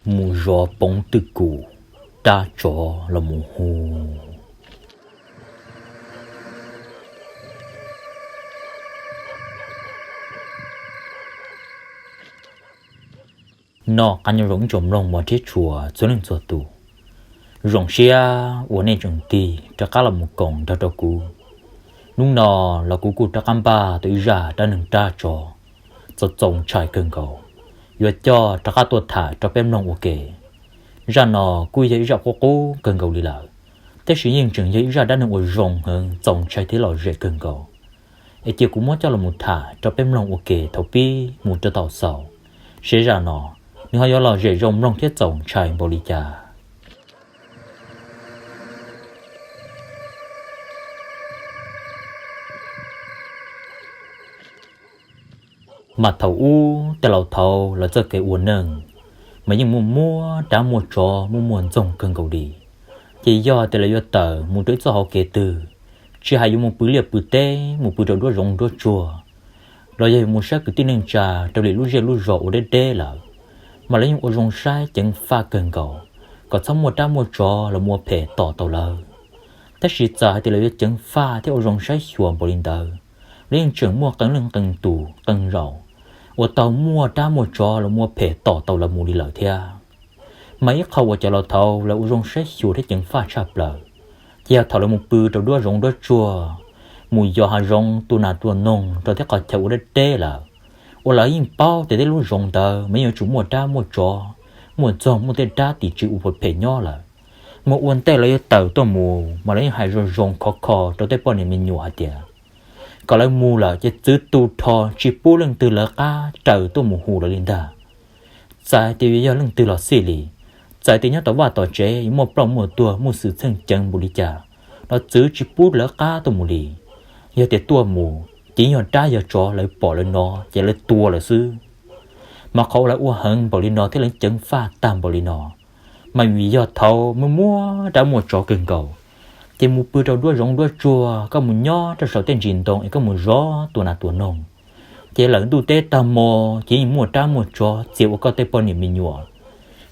Mus zov poov twj kum, rab tsov los mus hu. Noj qab nyob zoo ib tsoom mloog mos thiab tshua txhua leej txhua tus. Zoo siab uas nej tseem tig rov qab los mus koom nrog rau kuv. Hnub no los kuv kuj rov qab npaj tau ib zaj dab neeg rab tsov txaus txaus ntshai kawg nkaus, yuav coj rov qab tuaj tham rau peb mloog ua ke. Zaj no kuj yog ib zaj qub qub kawg nkaus li lawm, tab sis yeej tseem yog ib zaj dab neeg uas zoo heev, txaus ntshai thiab lom zem kawg nkaus. Es cia kuv muab coj los mus tham rau peb mloog ua ke thaum pib mus rau thaum xaus, seb zaj no nws ho yuav lom zem zoo mloog thiab txaus ntshai npaum li cas. Mas thaum ub tej laus thaud lawv txoj kev ua neej mas yeej muaj muaj dab muaj tsov, muaj muaj ntxoog kawg nkaus li. Ces yog tias lawv yuav tawm mus rau ib txoj hauv kev twg, tsis hais yuav mus pw liaj pw teb, mus pw rau nruab zoov nruab tsuag, los yog yuav mus saib kwv tij neej tsa rau lwm lub zej lub zos uas deb deb lawm, mas lawv yeej ua zoo saib ceev faj kawg nkaus kom txhob muaj dab muaj tsov los mus ua phem tom tau lawv. Tab sis txawm hais tias lawv yuav ceev faj thiab ua zoo saib xyuas npaum li ntawd, lawv yeej tseem muaj qee leej qee tus qee zaum uas tau muaj dab muaj tsov los mus ua phem tom tau lawv mus li lawm thiab. Mas ib qho uas cov laus thaud lawv ua zoo saib xyuas thiab ceev faj tshaj plaws, ces yog thaum lawv mus pw rau nruab zoov nruab tsuag, mus yos hav zoov tua nas tua noog rau tej qhov chaw uas deb deb lawm, uas lawv yeej paub tias tej lub zoov ntawd mas yeej yuav tsum muaj dab muaj tsov, muaj ntxoog, muaj tej dab tim tswv uas phem phem nyob lawm. Mas ua ntej lawv yuav tawm tuaj mus mas lawv yeej hais zoo zoo khov kho rau tej poj niam me nyuam hais tias kom lawv mus lawm ces txwv tu rho, tsis pub leej twg lawv qab raws tuaj mus hu lawv li ntag. Txawm hais tias yuav yog leej twg los xij li, txawm tias nyob tom vaj tom tsev yuav muaj ploj muaj tuag, muaj xwm txheej ceev npaum li cas los txwv tsis pub lawv qab tuaj mus li. Yog tias tuaj mus ces yog dab yog tsov lawv pom lawv hnov ces lawv tua lawm xwb. Mas qhov uas lawv ua heev npaum li no thiab lawv ceev faj tag npaum li no, mas vim yog thaud muaj muaj dab muaj tsov kawg nkaus, ces mus pw rau nruab zoov nruab tsuag, koj mus nyob rau saum tej ntsis ntoo es koj mus zov tua nas tua noog, ces lawm ntuj teb tag hmo ces yeej muaj dab muaj tsov txia ua koj tej poj niam me nyuam,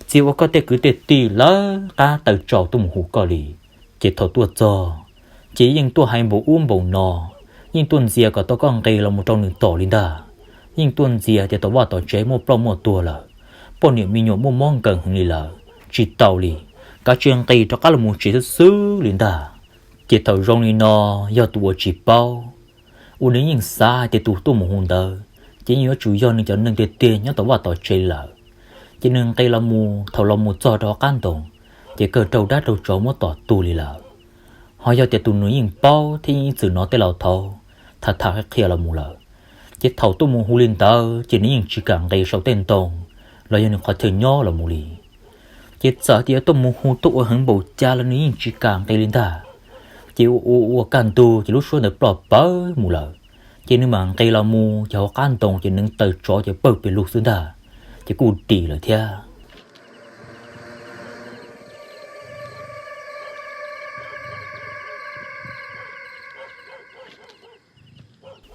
txia ua koj tej kwv tej tij lawv qab taw tsaus tuaj mus hu koj li. Ces thaum tuaj txog, ces yeej tuaj hais npaum ub npaum no, yeej tuaj ntxias kom tau koj nqis los mus rau nws tom li ntag. Yeej tuaj ntxias tias tom vaj tom tsev muaj ploj muaj tuag lawm, poj niam me nyuam muaj mob nkeeg heev li lawm, tsis tau li, kav tsij nqis rov qab los mus tsev xwb xwb li ntag. Ces thaum zoo li no, yog tus uas tsis paub, uas nws yeej xav hais tias tus tuaj mus hu ntawd ces yeej yuav tsum yog nws cov neeg tiag tiag nyob tom vaj tom tsev lawm, ces nws nqis los mus, thaum los mus txog rau hauv qab ntoo, ces kawg raug dab raug tsov muab tom tuag li lawm. Ho yog tias tus nws yeej paub thiab yeej ib txwm hnov tej laus thaud tham tham qhia qhia los mus lawm, ces thaum tuaj mus hu li ntawd ces nws yeej tsis kam nqis saum tej ntoo los yog nws qhov chaw nyob los mus li. Ces txawm tias yuav tuaj mus hu tuaj ua heev npaum cas los nws yeej tsis kam nqis li ntag. Ces ua ua ua kaj ntug ces lub suab ntawd ploj pawv mus lawm. Ces nws mam nqis los mus ces hauv qab ntoo ces neev taw tsov ces pawg pes lug xwb ntag, ces kuj dim lawm thiab.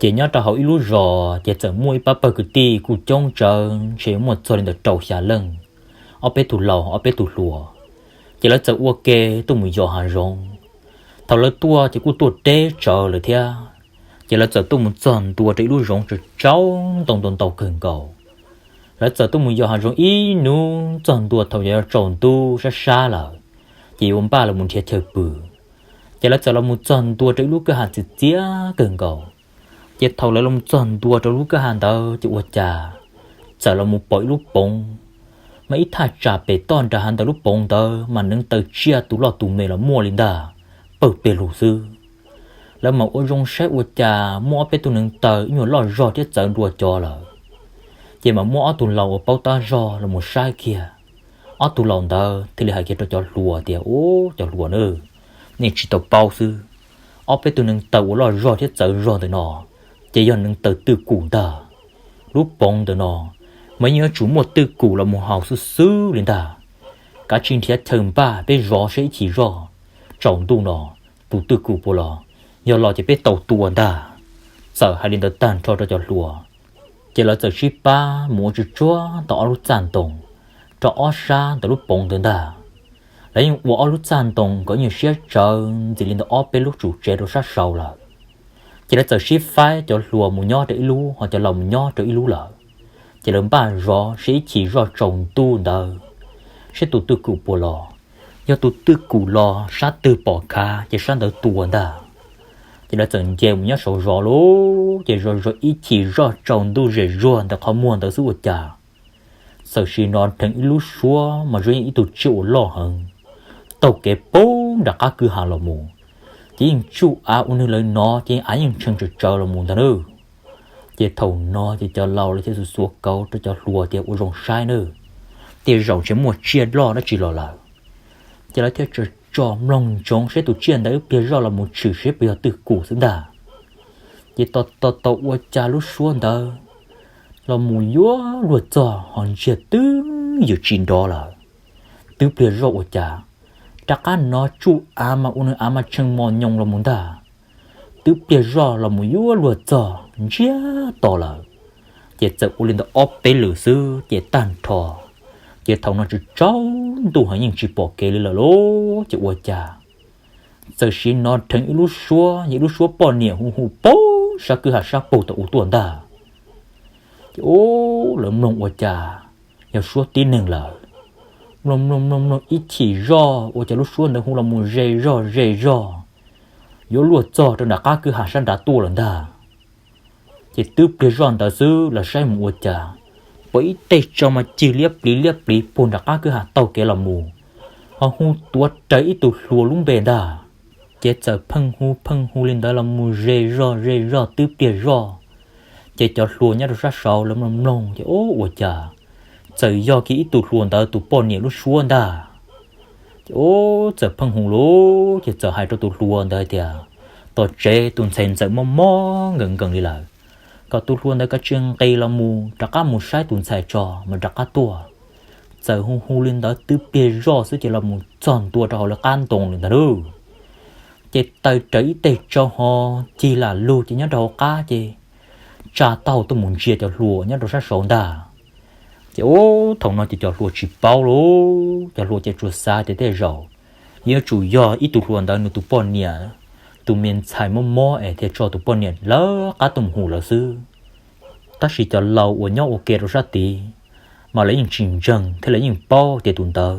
Ces nyob rau hauv ib lub zos ces txawm muaj ib pab pawg kwv tij kuj coob tsawv, ntshe muaj txog li ntawm rau xya leej, ob peb tug laus ob peb tug hluas. Ces lawv txawm ua ke tuaj mus yos hav zoov. Thaum lawv tuaj ces kuj tuaj deb tsawv lawm thiab. Ces lawv txawm tuaj mus txog ntua rau ib lub zoov tsaus tsaus ntoo ntau ntau kawg nkaus. Lawv txawm tuaj mus yos hav zoov ib hnub txog ntua thaum yuav tsaus ntuj sab sab lawm, ces yuav npaj los mus nrhiav chaw pw. Ces lawv txawm los mus txog ntua rau ib lub kwj ha txias txias kawg nkaus. Ces thaum lawv los txog ntua rau lub kwj ha ntawd ces ua cas txawm los mus pom ib lub poov, mas ib thaj tsam pem toj nram hav ntawm lub poov ntawd mas neev taw tsiaj tus loj tus me los muaj li ntag, pawg pes lug xwb. Lawv mas ua zoo saib ua cas muaj ob peb tug neev taw ib nyuag loj zog thiab txawv nrua cov lawm. Ces mas muaj ob tug laus uas paub tab zog los mus saib kiag. Ob tug laus ntawd thiaj li hais kiag rau cov hluas tias, Ub, cov hluas na, nej tsis tau paub xwb. Ob peb tug neev taw uas loj zog thiab txawv zog ntawm no ces yog neev taw twj kum ntag. Lub poov ntawm no mas yeej yuav tsum muaj twj kum los mus haus xwb xwb li ntag. Kav tsij nrhiav chaw npaj peb zov saib ib chim zoj, tsaus ntuj no tus twj kum puas los, yog los ces peb tau tua ntag. Txawm hais li ntawd tag nrho rau cov hluas, ces lawv txawm sib pab mus ua tsuj tsuag tau ob lub txaj ntoo, rau ob sab ntawm lub poov ntawd ntag. Lawv yeej ua ob lub txaj ntoo kom nyuag siab tsawv ntxim li ntawm ob peb lub tsum tsev rau sab saud lawm. Ces lawv txawm sib faib cov hluas mus nyob rau ib lub ho cov laus mus nyob rau ib lub lawm. Ces lawv npaj zov seb ib chim zoj tsaus ntuj ntawd seb tus twj kum puas los. Yog tus twj kum los sab twg pom khav ces sab ntawd tua ntag. Ces lawv txawm nce mus nyob saud zov lauj, ces zov zov ib chim zoj tsaus ntuj zem zuag ntawm qhov muag ntawd xwb ua cas txawm sim hnov dheev ib lub suab mas zoo ib tug tsiaj uas loj heev taug kev poob nram qab kwj ha los mus. Ces yeej tsuj av ua nws lawv hnov ces av yeej tshee tsawv tsawv los mus ntag nawb. Ces thaum no ces cov laus lawv thiaj xuav xuav kauv rau cov hluas tias ua zoo saib nawb, tej zaum tseem muaj tsiaj loj dab tsi los lawm. Ces lawv thiaj tso tso mloog ntsoov seb tus tsiaj ntawd ib pliag zoj los mus tshwm seb puas yog twj kum xwb ntag. Ces tau tau ua cas lub suab ntawd los mus yuav luag txog ho ntsiag twb ywm tsis nrov lawm. Twb pliag zoj ua cas rov qab hnov tsuj av mas ua nws av mas tshee mos nyoos los mus ntag. Twb pliag zoj los mus yuav luag txog ntsiag to lawm. Ces txawm ua li ntawd ob peb lwm xwb ces tag nrho. Ces thaum no tsaus ntuj heev yeej tsis pom kev li lawm lauj, ces ua cas txawm sim hnov dheev ib lub suab, yog ib lub suab poj niam hu hu poob sab kwj ha sab pug tau ua tuaj ntag. Ces ub, lawv mloog ua cas yog suab tib neeg lawm. Mloog mloog mloog mloog ib chim zoj ua cas lub suab ntawd hu los mus ze zog ze zog, yuav luag txog rau nram qab kwj ha sab nrad tuaj lawm ntag. Ces twb pliag zoj ntawd xwb los saib mus ua cas pom ib teg tsau mas cig liab pliv liab pliv puag nram qab kwj ha taug kev los mus, ho hu tuav rawv ib tug hluas lub npe ntag. Ces txawm pheej hu pheej hu li ntawd los mus ze zog ze zog twb pliag zoj. Ces cov hluas nyob rau sab saud lawv mloog mloog ces ub, ua cas txawm yog kiag ib tug hluas ntawd tus poj niam lub suab ntag. Ces ub, txawm pheej hu lauj, ces txawm hais rau tus hluas ntawd tias tom tsev tus ntxhais ntxawm mob mob nkees nkees li lawm, kom tus hluas ntawd kav tsij nqis los mus rov qab mus saib tus ntxhais tso mas rov qab tuaj. Txawm hu hu li ntawd twb pliag zoj xwb ces los mus txog ntua rau hauv lawv qab ntoo li ntag lauj. Ces taw rawv ib teg tsau ho cig lam lug ces nyob rau hauv qab ces tsa taub hau tuaj mus ntsia cov hluas nyob rau sab saud ntag. Ces ub, thaum no ces cov hluas tsis paub lauj, cov hluas ces tsuas xav tias tej zaum yuav tsum yog ib tug hluas ntawd nws tus poj niam, tus me ntxhais mob mob es thiaj tso tus poj niam lawv qab tuaj mus hu lawv xwb. Tab sis cov laus uas nyob ua ke rau sab tid mas lawv yeej tsis ntseeg thiab lawv yeej paub tias tus ntawd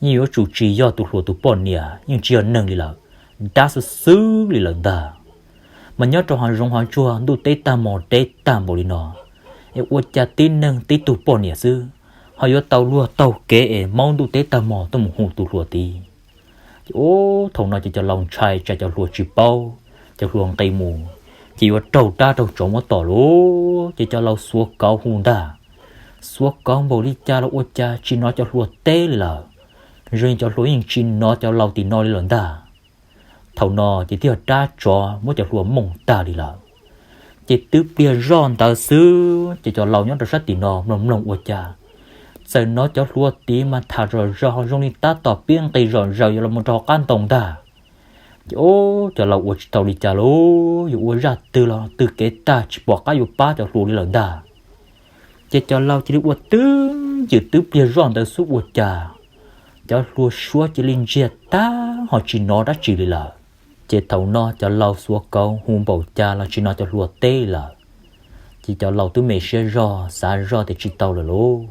yeej yuav tsum tsis yog tus hluas tus poj niam, yeej tsis yog neeg li lawm, dab xwb xwb li lawm ntag. Mas nyob rau hav zoov hav tsuag ntuj teb tag hmo deb tag npaum li no, es ua cas tib neeg tib tug poj niam xwb ho yuav tau luag taug kev es maub ntuj teb tag hmo tuaj mus hu tus hluas tid? Ces ub, thaum no ces cov laus ntshai tsam cov hluas tsis paub, cov hluas nqis mus ces yuav raug dab raug tsov muab tom lauj. Ces cov laus xuav kauv hu ntag, xuav kauv npaum li cas los ua cas tsis hnov cov hluas teb li lawm, zoo li cov hluas yeej tsis hnov cov laus tim no li lawm ntag. Thaum no ces twb yog dab tsov muab cov hluas mooj tag li lawm. Ces twb pliag zoj ntawd xwb ces cov laus nyob rau sab tim no mloog mloog ua cas txawm hnov cov hluas tid mas tham zom zaws ho zoo li tab tom pib nqis zom zaws yuav los mus rau hauv qab ntoo ntag. Ces ub, cov laus ua tsis tau li cas lauj, yuav ua zaj twg los twg kev tag tsis pom qab yuav pab cov hluas li lawm ntag. Ces cov laus cia li ua twb ywm twb pliag zoj ntawd xwb ua cas cov hluas suab cia li ntsiag tag ho tsis hnov dab tsi li lawm. Ces thaum no cov laus xuav kauv hu npaum cas los tsis hnov cov hluas teb lawm. Ces cov laus twb me siab zog xav zog tias tsis tau lawm lauj,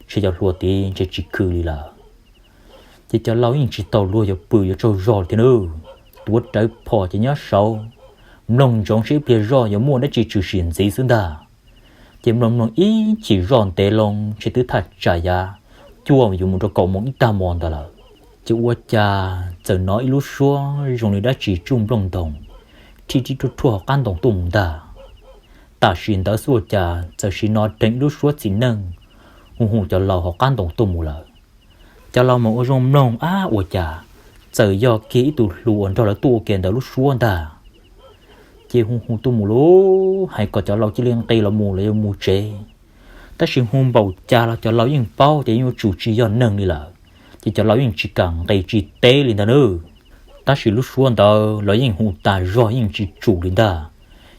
ntshe cov hluas tid ntshe tsis khw li lawm. Ces cov laus yeej tsis tau luag yuav pw yuav tsaug zog thiab nawb, tuav rawv phom ces nyob saud mloog ntsoov seb ib pliag zoj yuav muaj dab tsi tshwm sim ntxiv xwb ntag. Ces mloog mloog ib chim zoj ntev loo ntshe twb thaj tsam yav cuaj yuav mus rau kaum moos ib tag hmo ntawd lawm. Ces ua cas txawm hnov ib lub suab zoo li dab tsi tsuj nplooj ntoos thij rib ruaj ruaj hauv qab ntoo tuaj mus ntag. Tam sim ntawd xwb ua cas txawm sim hnov dheev ib lub suab txiv neej hu hu cov laus hauv qab ntoo tuaj mus lawm. Cov laus mas ua zoo mloog ab ua cas txawm yog kiag ib tug hluas uas nrog lawv tuaj ua ke ntawd lub suab ntag. Ces hu hu tuaj mus lauj, hais kom cov laus cia li nqis los mus los yuav mus tsev. Tab sis hu npaum cas los cov laus yeej paub ces yeej yuav tsum tsis yog neeg li lawm, ces cov laus yeej tsis kam nqis tsis teb li ntag nawb. Tab sis lub suab ntawd los yeej hu tas zog yeej tsis tsum li ntag,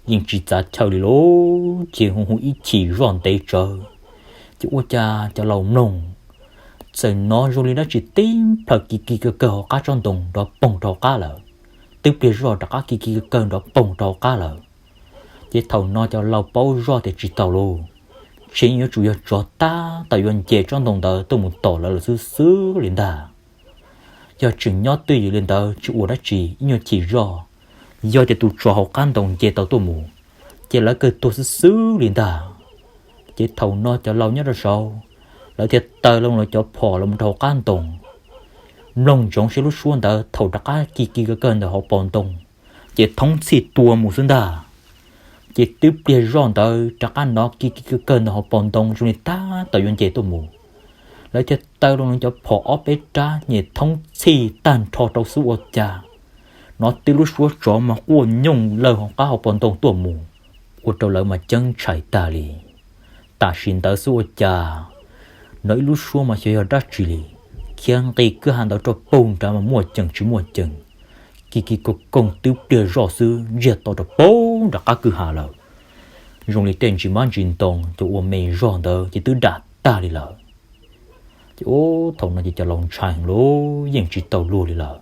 yeej tsis txav chaw li lauj, ces hu hu ib chim zoj ntev tsawv. Ces ua cas cov laus mloog Txawm hnov zoo li dab tsi tib plhaws kis kis kawg kawg hauv qab tsob ntoo nrov poog rau hauv qab lawm. Twb pliag zoj rov qab kis kis kawg kawg nrov poog rau hauv qab lawm. Ces thaum no cov laus paub zoj tias tsis tau lauj, tseem yuav tsum yog tsov tab tom yuav nce tsob ntoo ntawd tuaj mus tom lawv lawm xwb xwb li ntag. Yog tseem nyob twj ywm li ntawd tsis ua dab tsi ib nyuag chim zoj, yog tias tus tsov hauv qab ntoo nce tau tuaj mus, ces lawv kawg tuag xwb xwb li ntag. Ces thaum no cov laus nyob rau saud, lawv thiaj taw loo lawv cov phom los rau hauv qab ntoo. Mloog ntsoov saib lub suab ntawd thaum rov qab kis kis kawg kawg ntawm hauv paus ntoo, ces thoob txhij tua mus xwb ntag. Ces twb pliag zoj ntawd rov qab hnov kis kis kawg kawg ntawm hauv paus ntoo zoo li tab tom yuav nce tuaj mus. Lawv thiaj taw loo lawv cov phom ob peb rab nyem thoob txhij tag nrho rau xwb ua cas hnov tib lub suab tsov mas quaj nyooj lawg hauv qab hauv paus ntoo tuaj mus, ua rau lawv mas ceeb ntshai tag li. Tam sim ntawd xwb ua cas hnov ib lub suab mas xyov yog dab tsi li, khiav nqis kwj ha ntawd rau puag nrad mas muaj ceem tsis muaj ceem, kis kis koog koog twb pliag zoj xwb ntsiag to rau puag nram qab kwj ha lawm. Zoo li tej ntsis mab ntsis ntoo cov ua me zog ntawd ces twb dam tag li lawm. Ces ub thaum no ces cov laus ntshai heev lauj, yeej tsis tau luag li lawm.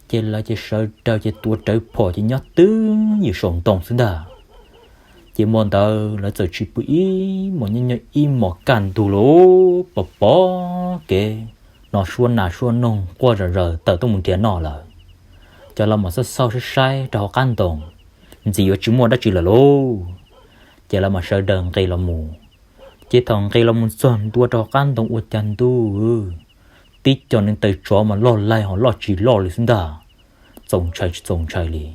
Ces lawv ces sawv daws ces tuav rawv phom ces nyob twj ywm saum ntoo xwb ntag. Ces hmo ntawd lawv txawm tsis pw ib hmos, nyob nyob ib hmos kaj ntug lawm pom pom kev hnov suab nas suab noog quaj zom zaws tawm tuaj mus nrhiav noj lawm. Cov laus mam xauj xauj saib saib rau hauv qab ntoo, ntxim yuav tsis muaj dab tsi lawm lauj. Ces lawv mam sawv daws nqis los mus. Ces thaum nqis los mus txog ntua rau hauv qab ntoo ua cas ntuj, tib co neev taw tsov mas loj laig ho loj tsis loj li xwb ntag. Txaus ntshai tsis txaus ntshai li.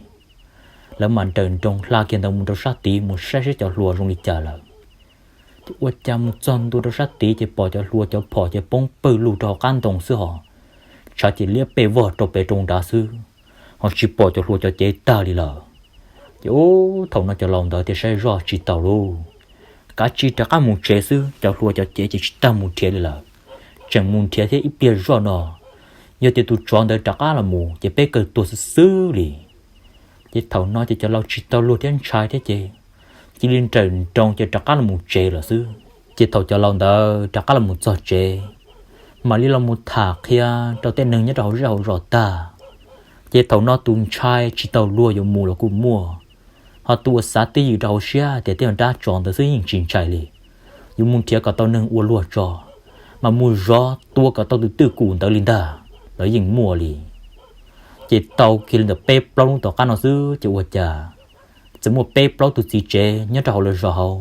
Lawv mam nrawm nroos hla kiag ntawd mus rau sab tid mus saib saib cov hluas zoo li cas lawm. Ces ua cas mus txog ntua rau sab tid ces pom cov hluas cov phom ces poob pawg lug rau hauv qab ntoo xwb hos, tshav ces liab pes vog rau pem rau nrad xwb, ho tsis pom cov hluas cov cev tag li lawm. Ces ub thaum no cov laus ntawd thiaj saib zoj tsis tau lauj, kav tsij rov qab mus tsev xwb, cov hluas cov cev ces tsis tas mus nrhiav li lawm. Tseem mus nrhiav thiab ib pliag zoj no, yog tias tus tsov ntawd rov qab los mus ces peb kawg tuag xwb xwb li. Ces thaum no ces cov laus tsis tau luag thiab ntshai thiab ces cia li nrawm nroos ces rov qab los mus tsev lawm xwb. Ces thaum cov laus ntawd rov qab los mus txog tsev, mam li los mus tham qhia rau tej neeg nyob rau hauv zej hauv zos tag. Ces thaum no tus ntshai tsis tau luag yuav mus los kuj muaj, ho tus uas xav twj ywm rau hauv siab tias tej dab tsov ntawd xwb yeej tsis ntshai li. Yuav mus nrhiav kom tau neeg ua luag tso, mas mus zov tua kom tau tus twj kum ntawd li ntag, lawv yeej muaj li. Ces tau kiag li ntawm peb plaub hnub tom qab no xwb ces ua cas txawm muaj peb plaub tus txiv tsev nyob rau hauv lawv zos hauv,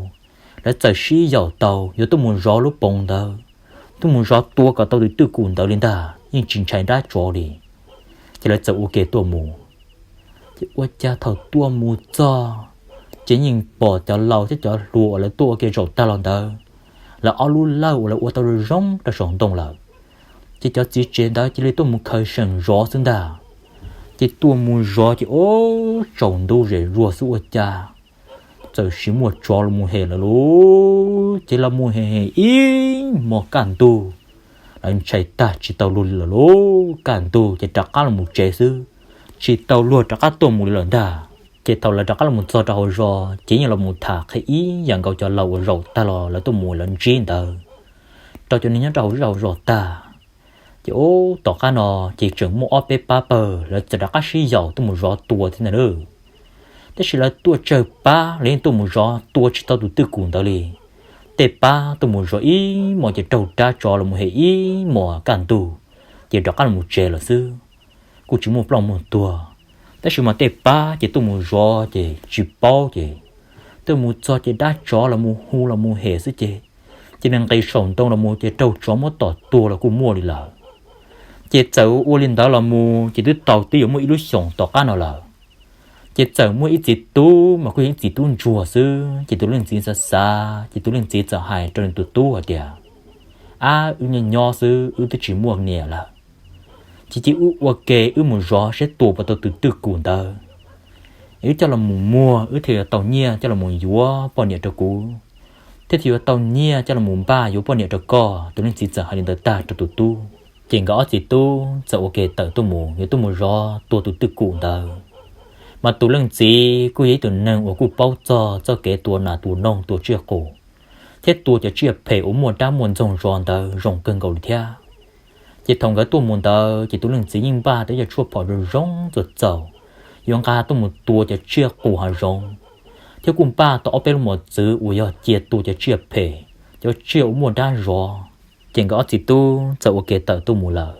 lawv txawm sib yaum tau yuav tuaj mus zov lub poov ntawd, tuaj mus zov tua kom tau tus twj kum ntawd li ntag, yeej tsis ntshai dab tsov li. Ces lawv txawm ua ke tuaj mus. Ces ua cas thaum tuaj mus txog, ces yeej pom cov laus thiab cov hluas uas lawv tuaj ua ke zaum tag los ntawd, lawv ob lub lawj uas lawv ua tau zoo zoo rau saum ntoo lawm. Ces cov txiv tsev ntawd cia li tuaj mus khaws seem zov xwb ntag. Ces tuaj mus zov ces ub tsaus ntuj zem zuag xwb ua cas txawm sis muaj tsov los mus hem lawm lauj. Ces los mus hem hem ib hmos kaj ntug, lawv ntshai tag tsis tau luag li lawm lauj. Kaj ntug ces rov qab los mus tsev xwb, tsis tau luag rov qab tuaj mus li lawm ntag. Ces thaum lawv rov qab los mus txog rau hauv zos ces yeej los mus tham qhia ib yam nkaus cov laus uas zaum tag los lawv tuaj mus lawv ntsib ntawd rau cov neeg nyob rau hauv zej hauv zos tag. Ces ub tom qab no ces tseem muaj ob peb pab pawg lawv txawm rov qab sib yaum tuaj mus zov tua thiab ntag lauj. Tab sis lawv tuaj tsawg pab los yeej tuaj mus zov tua tsis tau tus twj kum ntawd li. Tej pab tuaj mus zov ib hmos ces raug dab tsov los mus hem ib hmos kaj ntug, ces rov qab los mus tsev lawm xwb, kuj tsis muaj ploj muaj tuag. Tab sis mas tej pab ces tuaj mus zov ces tsis paub ces tuaj mus txog ces dab tsov los mus hu los mus hem xwb ces, ces nws nqis saum ntoo los mus ces raug tsov muab tom tuag los kuj muaj li lawm. Ces txawm ua li ntawd los mus ces twb tau twb yuav muaj ib lub xyoos tom qab no lawm. Ces txawm muaj ib txiv tub mas kuj yog ib txiv tub ntsuag xwb, ces tus leej txiv xav xav ces tus leej txiv txawm hais rau nws tus tub hais tias, Ab, wb nyob nyob xwb wb twb tsis muaj niam lawm, cia cia wb ua ke wb mus zov saib tua puas tau tus twj kum ntawd, wb coj los mus muag wb thiaj yuav tau nyiaj coj los mus yuav poj niam rau kuv, thiab thiaj yuav tau nyiaj coj los mus npaj yuav poj niam rau koj. Tus leej txiv txawm hais li ntawd tag rau tus tub ces nkawd ob txiv tub txawm ua ke tawm tuaj mus yuav tuaj mus zov tua tus twj kum ntawd. Mas tus leej txiv kuj yog ib tug neeg uas kuj paub txog txoj kev tua nas tua noog tua tsiaj qus thiab tua cov tsiaj phem uas muaj dab muaj ntxoog zov ntawd zoo kawg nkaus li thiab. Ces thaum nkawd tuaj mus ntawd ces tus leej txiv yeej npaj tau cov tshuaj phom zoo zoo txuas txaus, yuav nqa tuaj mus tua cov tsiaj qus hav zoov, thiab kuj npaj tau ob peb lub mos txwv uas yog cia tua cov tsiaj phem, cov tsiaj uas muaj dab zov. Ces nkawd ob txiv tub txawm ua ke tawm tuaj mus lawm.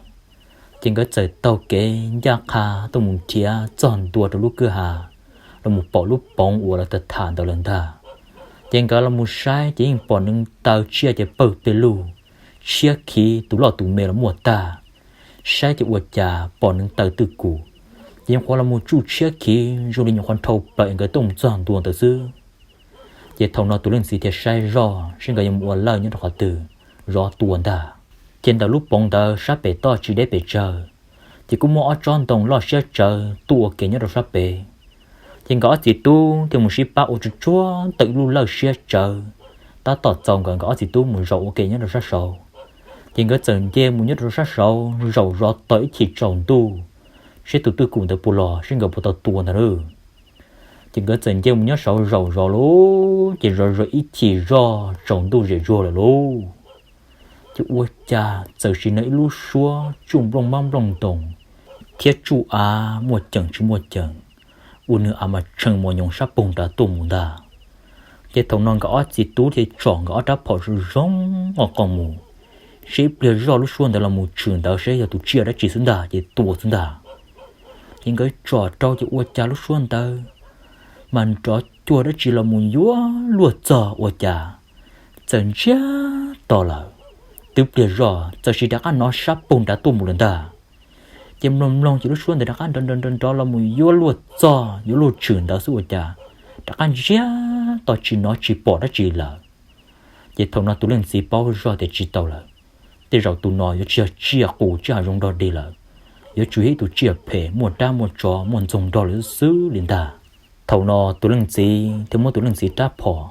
Ces nkawd txawm taug kev ncaj qha tuaj mus nrhiav txog ntua rau lub kwj ha, los mus pom lub poov uas lawv tham ntawd lawm ntag. Ces nkawd los mus saib ces yeej pom neev taw tsiaj ces pawg pes lug, tshiab khiv tus loj tus me los muaj tag. Saib ces ua cas pom neev taw twj kum, ces nyuam qhuav los mus tsuj tshiab khiv zoo li nyuam qhuav dhau plaws es nkawd tuaj mus txog ntua ntawd xwb. Ces thaum no tus leej txiv thiaj saib zoj saib nkawd yuav mus ua lawj nyob rau qhov twg zov tua ntag. Ces ntawm lub poov ntawd sab pem toj tsis deb pes tsawg, ces kuj muaj ob tsob ntoo loj siab tsawv tuaj ua ke nyob rau sab pem. Ces nkawd ob txiv tub thiaj mus sib pab ua tsuj tsuag tau ib lub lawj siab tsawv, tab tom txaus nkawd nkawd ob txiv tub mus zaum ua ke nyob rau sab saud. Ces nkawd txawm nce mus nyob rau sab saud zaum zov tos ib chim tsaus ntuj, saib tus twj kum ntawd puas los saib nkawd puas tau tua ntag lauj. Ces nkawd txawm nce mus nyob saud zaum zov lauj, ces zov zov ib chim zoj tsaus ntuj zem zuag lawm lauj. Ces ua cas txawm sim hnov ib lub suab tsuj nplooj mab nplooj ntoos thiab tsuj av muaj ceem tsis muaj ceem, ua nws av mas tshee mos nyoos sab poog nrad tuaj mus ntag. Ces thaum no nkawd ob txiv tub thiaj tsom nkawd ob rab phom zoo zoo qo qo mus, saib ib pliag zoj lub suab ntawd los mus tshwm ntawd saib yog tus tsiaj dab tsi xwb ntag ces tua xwb ntag. Ces nkawd tsom rau ces ua cas lub suab ntawd mas nrov cuag dab tsi los mus yuav luag txog ua cas txawm ntsiag to lawm. Twb pliag zoj txawm sim rov qab hnov sab poog nrad tuaj mus lawm ntag. Ces mloog mloog ces lub suab ntawd rov qab nrov nrov nrov nrov los mus yuav luag txog yuav luag tshwm ntawd xwb ua cas rov qab ntsiag to tsis hnov tsis pom dab tsi lawm. Ces thaum no tus leej txiv paub zoj tias tsis tau lawm, tej zaum tus no yuav tsis yog tsiaj qus tsiaj hav zoov nrog dig lawm, yuav tsum yog ib tug tsiaj phem muaj dab muaj tsov muaj ntxoog nrog lawm xwb li ntag. Thaum no tus leej txiv thiaj muab tus leej txiv rab phom,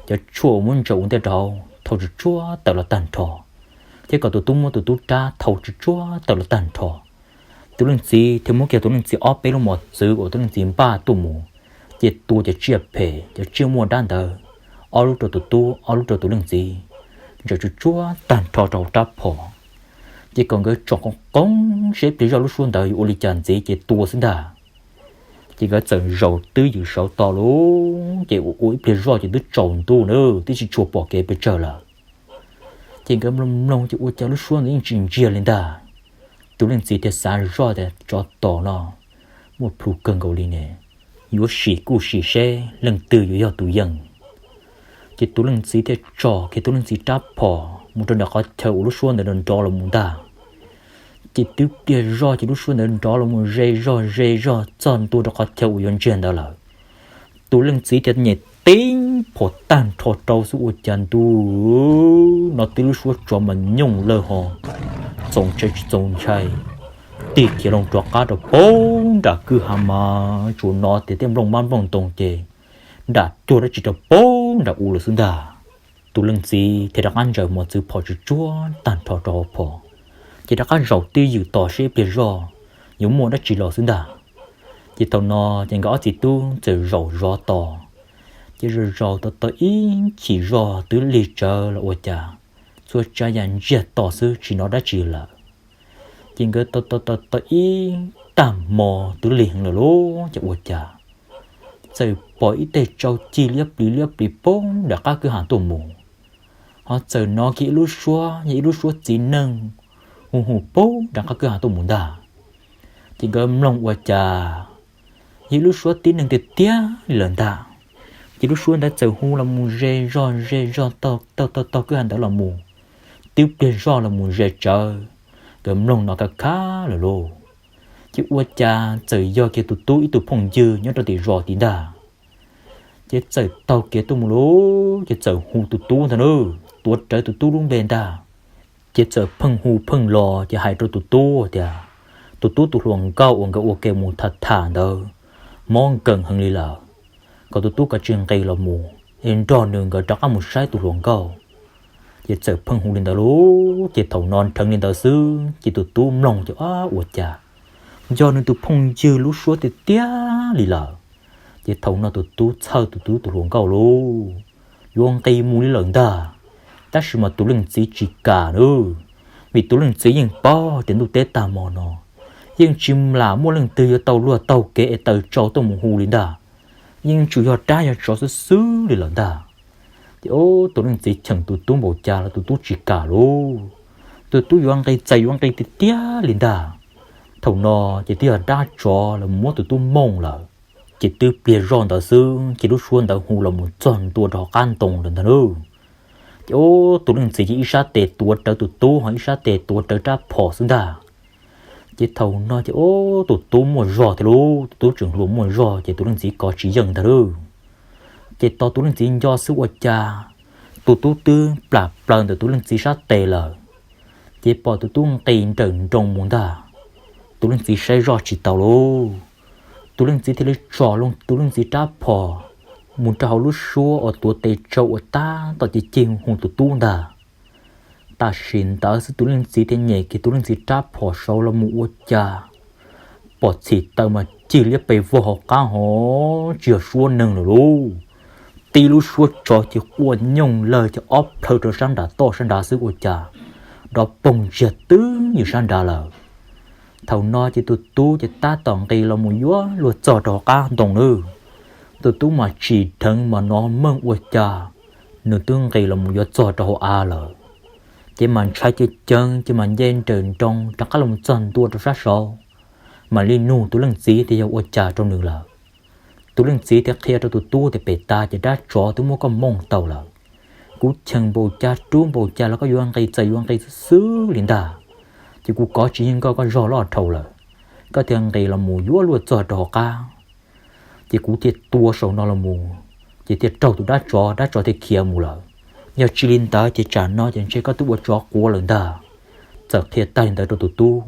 cov tshuaj uas muab ntsaws ua ntej rau hauv thau tsuj tsuag tawm los tag nrho, thiab kom tus tub muab tus tub rab thau tsuj tsuag tawm los tag nrho. Tus leej txiv thiaj muab kiag tus leej txiv ob peb lub mos txwv uas tus leej txiv npaj tuaj mus, ces tua cov tsiaj phem cov tsiaj muaj dab ntawd, ob lub rau tus tub ob lub rau tus leej txiv, ntsaws tsuj tsuag tag nrho rau hauv rab phom, ces kom nkawd tsom qoo qoo saib ib pliag zoj lub suab ntawd yuav ua li cas ntxiv ces tua xwb ntag. Ces nkawd txawm zaum twj ywm saud tos lauj, ces ua ua ib pliag zoj ces twb tsaus ntuj na, twb tsis tshua pom kev pes tsawg lawm. Ces nkawd mloog mloog ces ua cas lub suab ntawd yeej tsis ntsiag li ntag. Tus leej txiv thiaj xav zoj tias tsov tom no muaj plhus kawg nkaus li ne, yuav sim kuj sim seb leej twg yuav yog tus yeej. Ces tus leej txiv thiaj tsom kiag tus leej txiv rab phom mus rau nram qhov chaw uas lub suab ntawd nrov nrov los mus ntag. Ces twb pliag zoj ces lub suab ntawd nrov los mus ze zog ze zog txog ntua rau qhov chaw uas yuav ntsiag ntawd lawm. Tus leej txiv thiaj nyem tib phom tag nrho rau xwb ua cas ntu no twb lub suab tsov mas nyooj lawj ho, txaus ntshai tsis txaus ntshai, tig khiav loo rov qab rau pem nram kwj ha mas tsuas hnov tias tej nplooj mab nplooj ntoos ces nram cuag dab tsi rau pem nram u lawm xwb ntag. Tus leej txiv thiaj rov qab ntsaws mos txwv phom tsuj tsuag tag nrho rau hauv phom, ces rov qab zaum twj ywm tos seb ib pliag zoj yuav muaj dab tsi los xwb ntag. Ces thaum no ces nkawd ob txiv tub txawm zaum zov tos, ces zaum zaum tos tau ib chim zoj twb lig tsawv los ua cas txhua tsav yam ntsiag to xwb tsis hnov dab tsi lawm. Ces nkawd tos tos tos ib tag hmo twb lig heev lawm lauj ces ua cas txawm pom ib teg tsau ci liab plis liab plis poob nram qab kwj ha tuaj mus, ho txawm hnov kiag ib lub suab yog ib lub suab txiv neej hu hu poob nram qab kwj ha tuaj mus ntag. Ces nkawd mloog ua cas yog ib lub suab tib neeg tiag tiag li lawm ntag. Ces lub suab ntawd txawm hu los mus ze zog ze zog taug taug taug kwj ha ntawd los mus, twb pliag zoj los mus ze tsawv. Nkawd mloog no kaj khab lawm lauj, ces ua cas txawm yog kiag tus tub ib tug phooj ywg nyob rau tim zos tid ntag. Ces txawm taug kev tuaj mus lauj, ces txawm hu tus tub ntag na, tuav rawv tus tub lub npe ntag. Ces txawm pheej hu pheej los ces hais rau tus tub tias tus tub tus hluas nkauj uas nkawd ua ke mus tham tham ntawd mob nkees heev li lawm, kom tus tub kav tsij nqis los mus es nrog nws nkawd rov qab mus saib tus hluas nkauj. Ces txawm pheej hu li ntawd lauj, ces thaum no dheev li ntawd xwb ces tus tub mloog ces ua cas yog nws tus phooj ywg lub suab tiag tiag li lawm. Ces thaum no tus tub txhawj tus tub tus hluas nkauj lauj, yuav nqis mus li lawm ntag, tab sis mas tus leej txiv tsis kam nawb. Vim tus leej txiv yeej paub tias ntuj teb tag hmo no yeej tsis lam muaj leej twg yuav tau luag taug kev es tawm tsau tuaj mus hu li ntag, yeej tsuas yog dab yog tsov xwb xwb li lawm ntag. Ces tus leej txiv cheem tus tub npaum cas los tus tub tsis kam lauj, tus tub yuav nqis txais yuav nqis tiag tiag li ntag. Thaum no ces twb yog dab tsov los muab tus tub mooj lawm, ces twb pliag zoj ntawd xwb ces lub suab ntawd hu los mus txog ntua rau hauv qab ntoo lawm ntag lauj. Ces tus leej txiv ces ib sab tes tuav rawv tus tub ho ib sab tes tuav rawv rab phom xwb ntag. Ces thaum no ces tus tub muaj zog thiab lauj, tus tub tseem hluas muaj zog ces tus leej txiv kov tsis yeej ntag lauj. Ces tos tus leej txiv nco xwb ua cas tus tub twb plam plaws ntawm tus leej txiv sab tes lawm. Ces pom tus tub nqis nrawm nroos mus ntag, tus leej txiv saib zoj tsis tau lauj. Tus leej txiv thiaj li tsom loo tus leej txiv rab phom mus rau hauv lub suab uas tuav tes tsau uas tab tom cig cig hu tus tub ntag. Tam sim ntawd xwb tus leej txiv thiaj nyem kiag tus leej txiv rab phom saud los mus ua cas pom txhim taws mas cig liab pes vog hauv qab ho tsis yog suab neeg lawm lauj. Tib lub suab tsov ces quaj nyooj lawg ces ob plhaw rau sab nram toj sab nrad xwb ua cas dov poog ntsiag twb ywm sab nrad lawm. Thaum no ces tus tub ces tab tom nqis los mus yuav luag txog rau hauv qab ntoo nawb. Tus tub mas tsim dheev mas nov meej ua cas nws twb nqis los mus yuav txog rau hauv av lawm. Ces mas ntshai ceev ceev ces mas nce nrawm nroos rov qab los txog ntua rau sab saud, mam li nug tus leej txiv tias yog ua cas rau nws lawm. Tus leej txiv thiaj qhia rau tus tub tias pem tas ces dab tsov twb muab koj mooj tau lawm. Kuv cheem npaum cas rub npaum cas los koj yuav nqis txawm yuav nqis xwb xwb li ntag. Ces kuv kov tsis yeej koj, koj zog loj dhau lawm, koj thiaj nqis los mus yuav luag txog rau hauv qab. Ces kuv thiaj tua saum no los mus, ces thiaj raug tus dab tsov, dab tsov thiaj khiav mus lawm. Yog tsis li ntawd ces tsam no ces ntshe koj twb ua tsov quav lawm ntag. Txawm qhia tag li ntawd rau tus tub,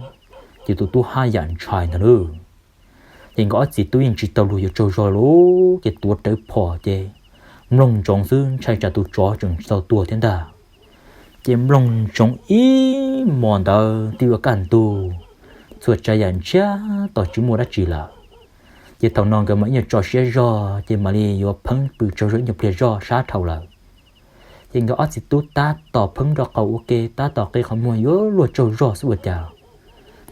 ces tus tub haj yam ntshai ntag lauj. Ces nkawd ob txiv tub yeej tsis tau luag yuav tsaug zog lauj, ces tuav rawv phom ces mloog ntsoov xwb ntshai tsam tus tsov tseem tsis tau tuag thiab ntag. Ces mloog ntsoov ib hmos ntawd twb yuav kaj ntug, txhua tsav yam ntsiag to tsis muaj dab tsi lawm. Ces thaum no nkawd mam ib nyuag tso siab zog ces mam li yuav pheeb pw tsaug zog ib nyuag pliag zog sab dhau lawm. Ces nkawd ob txiv tub tab tom pheeb nrog qau ua ke tab tom qi qhov muag yuav luag tsaug zog xwb ua cas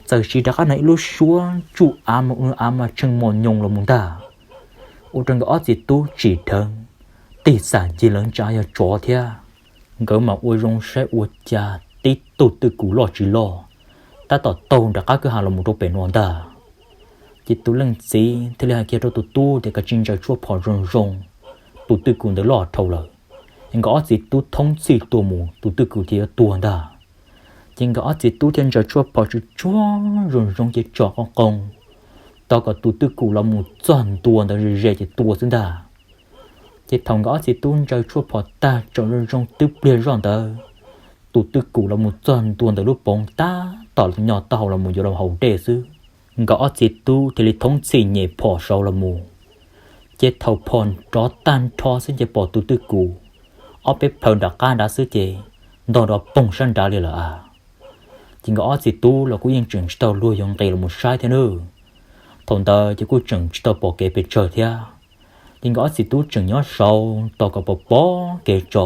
txawm siv rov qab hnov ib lub suab tsuj av mas ua av mas tshee mos nyoos los mus ntag, ua rau nkawd ob txiv tub tsim dheev, tig xam ncig lawv ntsa yog tsov thiab. Nkawd mam ua zoo saib ua cas tib tug twj kum loj tsis loj tab tom taug nram qab kwj ha los mus rau pem no ntag. Ces tus leej txiv thiaj li hais kiag rau tus tub tias koj tsis ntsaws tshuaj phom zoo zoo, tus twj kum ntawd loj dhau lawm, es nkawd ob txiv tub thoob txhij tua mus tus twj kum thiaj yuav tuag ntag. Ces nkawd ob txiv tub thiaj ntsaws tshuaj phom tsuj tsuag zoo zoo ces tsom qoo qoo, tos kom tus twj kum los mus txog ntua ntawd ze ze ces tua xwb ntag. Ces thaum nkawd ob txiv tub ntsaws tshuaj phom tag tsom zoo zoo twb pliag zoj ntawd, tus twj kum los mus txog ntua ntawm lub poov tab tom nyo taub hau los mus yuav los haus dej xwb, nkawd ob txiv tub thiaj li thoob txhij nyem phom saud los mus. Ces thaum phom rov tag nrho xwb ces pom tus twj kum ob peb plhaw nram qab nrad xwb ces ntog rov poog sab nrad li lawm a. Ces nkawd ob txiv tub los kuj yeej tseem tsis tau luag yuav nqis los mus saib thiab nawb. Thaum ntawd ces kuj tseem tsis tau pom kev pes tsawg thiab. Ces nkawd ob txiv tub tseem nyob saud tos kom pom pom kev tso,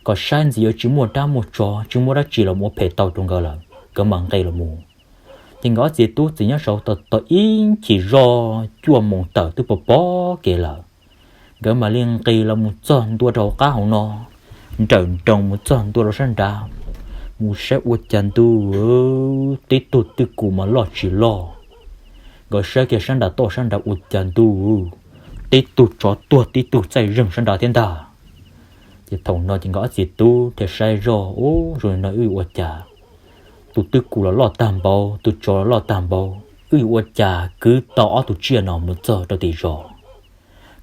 kom saib ntxiv yuav tsis muaj dab muaj tsov tsis muaj dab tsi los ua phem tau rau nkawd lawm nkawd mam nqis los mus. Ces nkawd ob txiv tub txawm nyob saud tos tos ib chim zoj cuaj moos tawm twb pom pom kev lawm, nkawd mam li nqis los mus txog ntua rau hauv qab hauv no, nrawm nroos mus txog ntua rau sab nrad, mus saib ua cas ntuj, tib tug twj kum mas loj tsis loj. Nkawd saib kiag sab nrad toj sab nrad ua cas ntuj, tib tug tsov tuag tib tug txaij zeeg sab nrad thiab ntag. Ces thaum no ces nkawd ob txiv tub thiaj saib zoj, ub, zoo li no wb yuav ua cas? Tus twj kum los loj tag npaum, tus tsov los loj tag npaum, wb yuav ua cas kwv tau ob tug tsiaj no mus txog rau tim zos?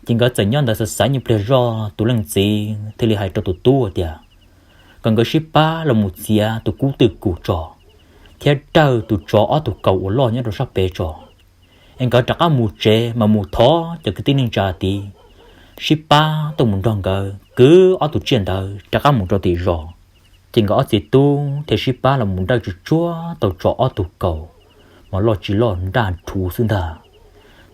Ces nkawd txawm nyob ntawd xav xav ib nyuag pliag zoj tus leej txiv thiaj li hais rau tus tub tias kom nkawd sib pab los mus txiav tus kub twj kum tso, thiab dawj tus tsov ob tug kaus uas loj nyob rau sab pem tso, es nkawd rov qab mus tsev mas mus thov cov kwv tij neej tsa tid sib pab tuaj mus nrog nkawd kwv ob tug tsiaj ntawd rov qab mus rau tim zos. Ces nkawd ob txiv tub thiaj sib pab los mus dawj tsuj tsuag tau tsov ob tug kaus, mas loj tsis loj nraj rhuv xwb ntag.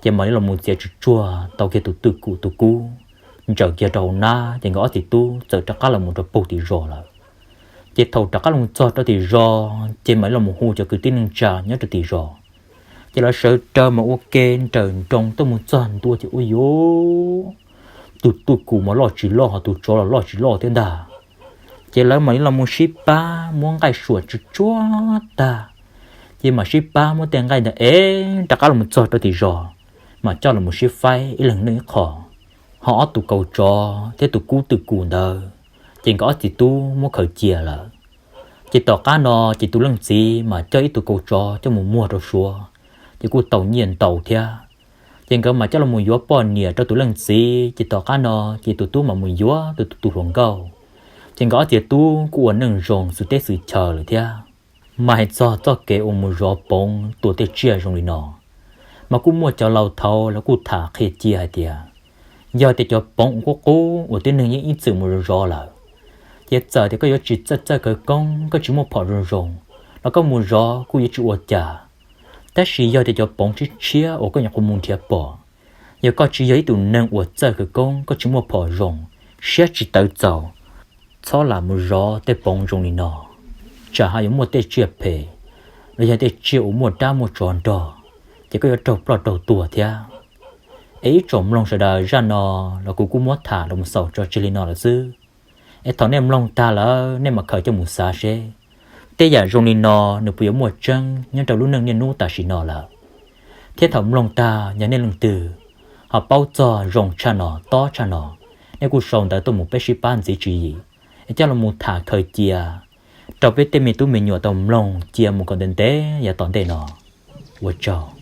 Ces mam li los mus txiav tsuj tsuag tau kiag tus twj kum tus kub, ntsaws kiag rau hauv nab ces nkawd ob txiv tub txawm rov qab los mus rau puag tim zos lawm. Ces thaum rov qab los txog rau tim zos ces mam li los mus hu cov kwv tij neej tsa nyob rau tim zos. Ces lawv sawv daws mas ua ke nrawm nroos tuaj mus txog ntua ces ua yuv, tus twj kum mas loj tsis loj ho tus tsov los loj tsis loj thiab ntag. Ces lawv mam li los mus sib pab muab nqaij suam tsuj tsuag tag, ces mam sib pab muab tej nqaij ntawd ev rov qab los txog rau tim zos, mas coj los sib faib ib leeg noj ib qho. Ho ob tug kaus tsov thiab tus kub twj kum ntawd, ces nkawd ob txiv tub muab khaws cia lawm. Ces tom qab no ces tus leej txiv mas coj ib tug kaus tsov coj mus muag rau Suav, ces kuj tau nyiaj ntau thiab. Ces nkawd mas coj los yuav poj niam rau tus leej txiv, ces tom qab no ces tus tub mas mus yuav tus tus hluas nkauj. Ces nkawd ob txiv tub kuj ua neej zoo xws teb xws chaw lawm thiab. Mas hais txog txoj kev uas mus zov poov tua tej tsiaj zoo li no, mas kuj muaj cov laus thaud lawv kuj tham qhia cia hais tias, yog tias cov poov uas qub qub uas tib neeg yeej ib txwm mus zov zov lawm, ces txawm tias koj yuav tsis txawj txawj khawv koob, koj tsis muaj phom zoo zoo, los koj mus zov kuj yuav tsis ua cas. Tab sis yog tias cov poov tshiab tshiab uas koj nyuam qhuav mus nrhiav pom, yog koj tsis yog ib tug neeg uas txawj khawv koob, koj tsis muaj phom zoo, siab tsis tawv txaus, txhob lam mus zov tej poov zoo li no, tsam ho yuav muaj tej tsiaj phem los yog tej tsiaj uas muaj dab muaj tsov nrog, ces koj yuav raug ploj raug tuag thiab. Es ib tsoom mloog sawv daws, zaj no los kuv kuj muab tham los mus xaus tso tseg li no lawm xwb. Es thaum nej mloog tag lawm nej mam khaws coj mus xav seb tej yam zoo li no nws puas yuav muaj tseeb nyob rau lub neej niaj hnub tam sim no lawm. Thiab thaum mloog tag yog nej leej twg ho paub txog zoo tshaj no tob tshaj no, nej kuj sau ntawv tuaj mus peb sib pab ntxiv tswv yim, es coj los mus tham khaws cia rau peb tej me tub me nyuam tau mloog cia mus kom ntev ntev yav tom ntej no. Ua tsaug.